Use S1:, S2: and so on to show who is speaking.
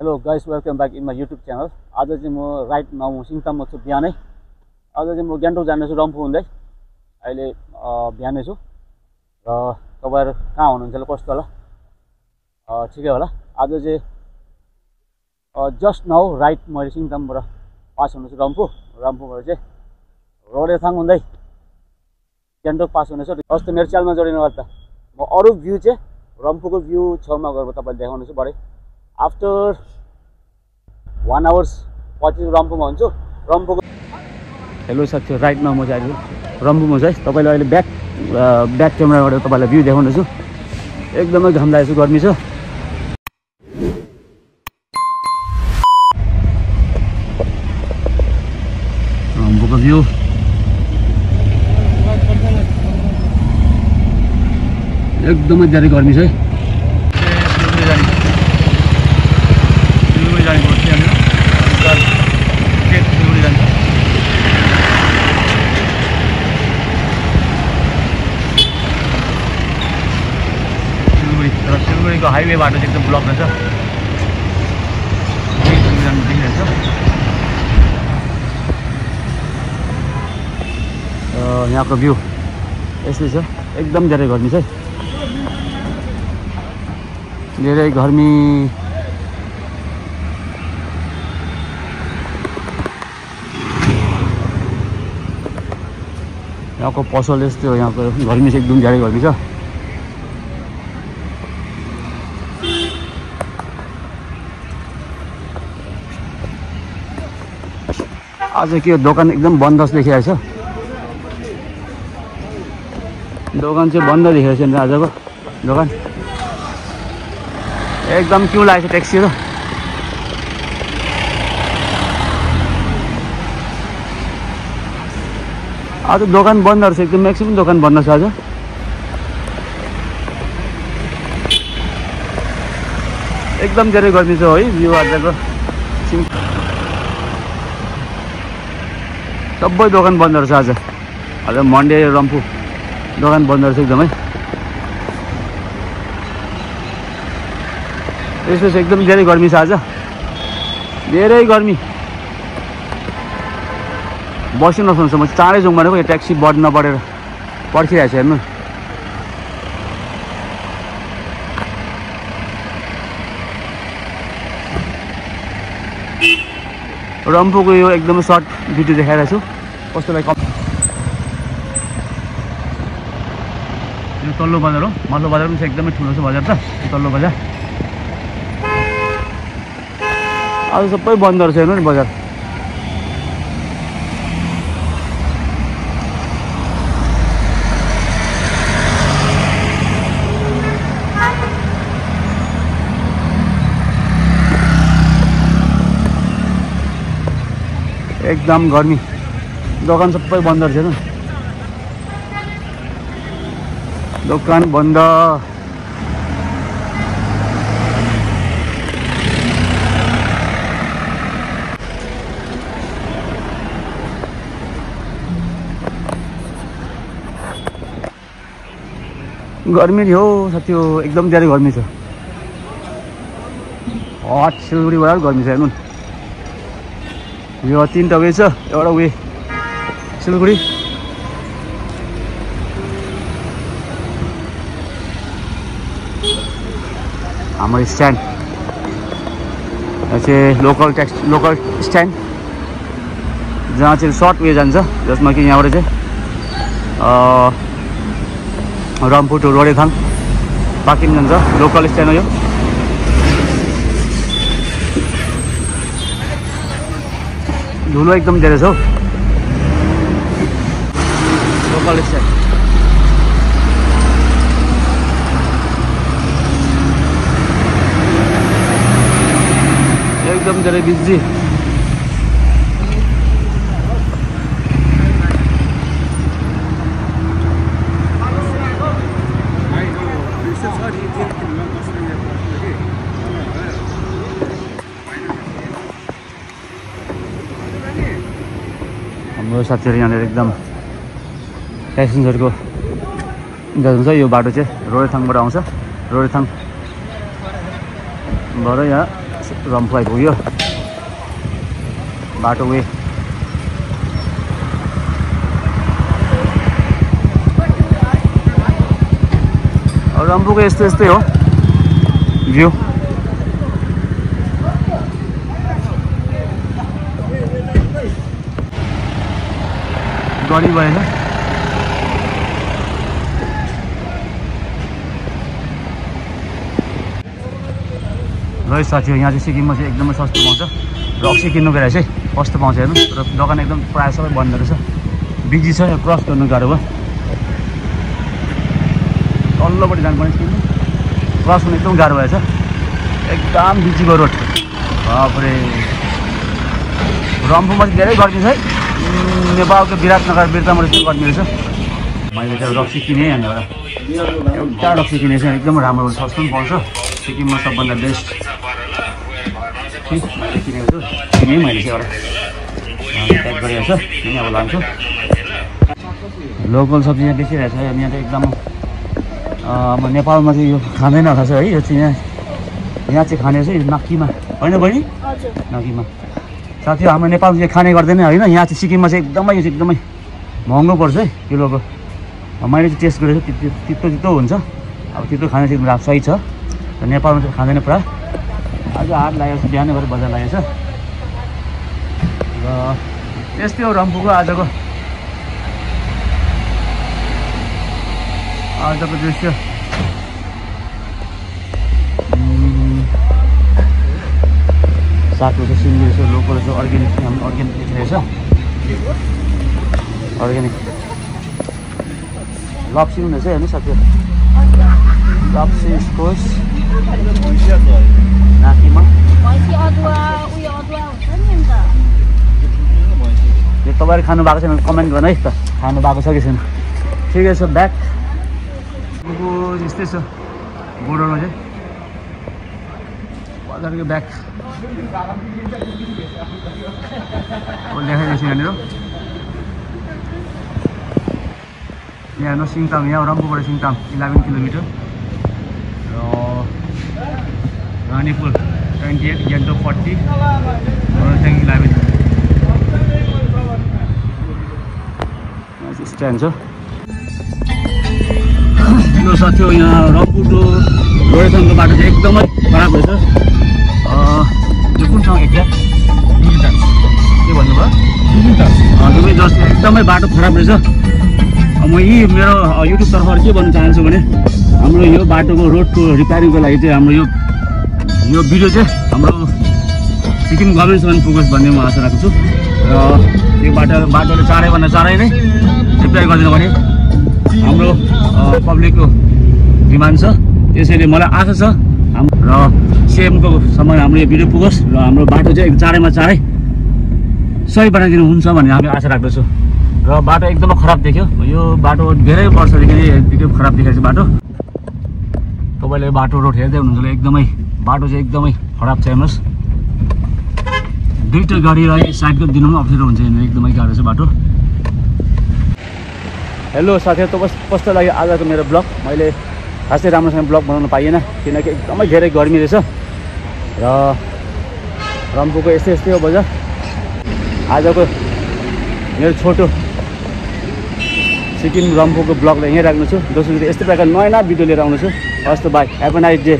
S1: Hello guys, welcome back in my YouTube channel. आज चाहिँ म राइट नाउ सिङताममा छु। बिहानै आज चाहिँ म गान्तोक जानेछु रम्फू हुँदै। अहिले बिहानै छु र तपाईहरु कहाँ हुनुहुन्छ होला, कस्तो होला, ठिकै होला। आज चाहिँ जस्ट नाउ राइट मैले सिङतामबाट पास हुनेछु रम्फूबाट चाहिँ रोडेथाङ हुँदै गान्तोक पास हुनेछु। अस्ति मेरो च्यानलमा जोडिनु गर्दा म अरु भ्यू चाहिँ रम्फूको भ्यू छेउमा गएर तपाईलाई देखाउनेछु बडे। आफ्टर 1 आवर पछि रम्फूमा हुन्छु। रम्फूको हेलो साथीहरु, राइट नाउ म चाहिँ रम्फूमा छु है। तपाईलाई अहिले ब्याक क्यामेराबाट तपाईलाई भ्यू देखाउनेछु। एकदमै घाम लागेको छ, गर्मी छ। रम्फूको भ्यू एकदमै धेरै गर्मी छ है। सिलगढीको हाइवे बाटो चाहिँ एकदम ब्लक रहेछ। यहाँको भ्यू यस्तै छ। एकदम धेरै गर्मी छ है, धेरै गर्मी। यहाँको पसल यस्तै हो। यहाँको गर्मी चाहिँ एकदम धेरै गर्मी छ। आज के दोकान एकदम बन्द जस्तो देखिरहेको छ। दोकान चाहिँ बन्द देखिरहेको छ नि आजको दोकान। एकदम क्यु लागेको छ ट्याक्सीहरू। आज दोकान बन्दहरू छ, एकदम म्याक्सिमम दोकान बन्द छ आज। एकदम धेरै गर्मी छ है। भ्यू आजको सबै दोकान बन्दहरू छ आज मन्डे रम्फू दोकान बन्दहरू छ एकदमै। यस्तो छ, एकदम धेरै गर्मी छ आज, धेरै गर्मी। बस्नु नसक्छु म, चाँडै जाउँ भनेको यो ट्याक्सी नबढेर पर्खिरहेको छ। हेर्नु रम्फूको यो एकदमै सर्ट भिडियो देखाइरहेको छु। कस्तोलाई यो तल्लो बजार हो। माथिल्लो बजार पनि छ, एकदमै ठुलो छ बजार त तल्लो बजार। आज सबै बन्दहरू छ। हेर्नु नि बजार एकदम गर्मी। दोकान सबै बन्दहरू छ। दोकान बन्द। गर्मी हो साथी हो, एकदम धेरै गर्मी छ। हट सिलगढीबाट गर्मी छ। हेर्नु यो 3टा वे छ, एउटा वे सिलगढी, हाम्रो स्ट्यान्ड चाहिँ लोकल स्ट्यान्ड, जहाँ चाहिँ सर्ट वे जान्छ, जसमा कि यहाँबाट चाहिँ रम्फू टु रोडेथाङ पाकिम जान्छ। लोकल स्ट्यान्ड हो यो। धुलो एकदम धेरै छ हौ। लोकल स्ट्यान्ड एकदम धेरै बिजी। हाम्रो साथीहरु यहाँनिर एकदम प्यासेन्जरको इन्तजार हुन्छ। यो बाटो चाहिँ रोडेथाङबाट आउँछ। रोडेथाङ भएर यहाँ रम्फू आइपुग्यो बाटो वे रम्फूको यस्तै हो भ्यू गरी भएन र साथीहरू यहाँ चाहिँ सिक्किममा चाहिँ एकदमै सस्तो पाउँछ रक्सी किन्नुको रहेछ है कस्तो पाउँछ हेर्नु र दोकान एकदम प्रायः सबै बन्द रहेछ बिजी छ क्रस गर्नु गाह्रो भयो तल्लोपट्टि जानुपर्ने किन्नु क्रस गर्नु एकदम गाह्रो भएछ एकदम बिजीको रोड बाफरे रम्फूमा चाहिँ धेरै गर्मी छ है नेपालको विराटनगर बिर्तामा चाहिँ गर्मी रहेछ मैले चाहिँ रक्सी किनेँ यहाँबाट एउटा रक्सी किनेको छ एकदम राम्रो सस्तो पनि पाउँछ सिक्किममा सबभन्दा बेस्ट मैले किनेको छु किनेँ मैले चाहिँ एउटा प्याक गरिरहेको छ किने अब लान्छु लोकल सब्जी यहाँ बेचिरहेको छ यहाँ चाहिँ एकदम नेपालमा चाहिँ यो खाँदैन होला है यो चाहिँ यहाँ चाहिँ खाने चाहिँ नाकीमा होइन बहिनी नाकीमा साथी हाम्रो नेपालमा चाहिँ खाने गर्दैन होइन यहाँ चाहिँ सिक्किममा चाहिँ एकदमै यो चाहिँ एकदमै महँगो पर्छ है किलोको मैले चाहिँ टेस्ट गरेको छु तितो तितो हुन्छ अब तितो खाने चाहिँ सही छ र नेपालमा चाहिँ खाँदैन पुरा आज हाट लागेको छ बिहानै भएर बजार लागेको छ र त्यस्तै हो रम्फूको आजको दृश्य सागको चाहिँ सिङ्गी रहेछ लोकल रहेछ अर्ग्यानिक हाम्रो अर्ग्यानिक रहेछ अर्ग्यानिक लप्सी पनि रहेछ हेर्नु साथीहरू लप्सी इस्कोस नाकीमा यो तपाईँहरू खानु भएको छैन कमेन्ट गर्नु है त खानु भएको छ कि छैन ठिकै छ ब्याक यस्तै छ बोर्डरमा चाहिँ बजारको ब्याक देखाइरहेको छु यहाँनिर यहाँ हेर्नु सिङताम यहाँ रम्फूबाट सिङताम 11 किलोमिटर र रानीपुल 28 गान्तोक 40 11 स्ट्यान्ड छ हेलो साथीहरू यहाँ रम्फू टु लोरेथाङको बाटो चाहिँ एकदमै खराब रहेछ यो कुन ठाउँ एक्ज्याक्ट के भन्नुभयो दुबई जस्तो एकदमै बाटो खराब रहेछ म यी मेरो युट्युब तर्फबाट के भन्नु चाहन्छु भने हाम्रो यो बाटोको रोडको रिपेयरिङको लागि चाहिँ हाम्रो यो भिडियो चाहिँ हाम्रो सिक्किम गभर्मेन्टसँग पुगोस् भन्ने म आशा राख्छु र यो बाटोले चाँडैभन्दा चाँडै नै रिपेयर गरिदिनु भने हाम्रो पब्लिकको डिमान्ड छ त्यसैले मलाई आशा छ र सिएमको सम्म हाम्रो यो भिडियो पुगोस् र हाम्रो बाटो चाहिँ चाँडैमा चाँडै सही बनाइदिनु हुन्छ भन्ने हामी आशा राख्दछु र बाटो एकदमै खराब देख्यो यो बाटो धेरै वर्षदेखि नै खराब देखेको छ बाटो तपाईँले बाटो रोड हेर्दै हुनुहुन्छ एकदमै बाटो चाहिँ एकदमै खराब छ हेर्नुहोस् दुईवटा गाडीलाई साइडको दिनु पनि अप्ठ्यारो हुन्छ यहाँनिर एकदमै गाह्रो छ बाटो हेलो साथीहरू कस्तो लाग्यो आजको मेरो ब्लग मैले खासै राम्रोसँग ब्लग बनाउन पाइएन किनकि एकदमै धेरै गर्मी रहेछ र रम्फूको यस्तै हो बजार आजको मेरो छोटो सिक्किम रम्फूको ब्लगलाई यहीँ राख्नु छु दोस्रो यस्तै प्रकार नयाँ भिडियो लिएर आउनु छु हस् त by have a nice day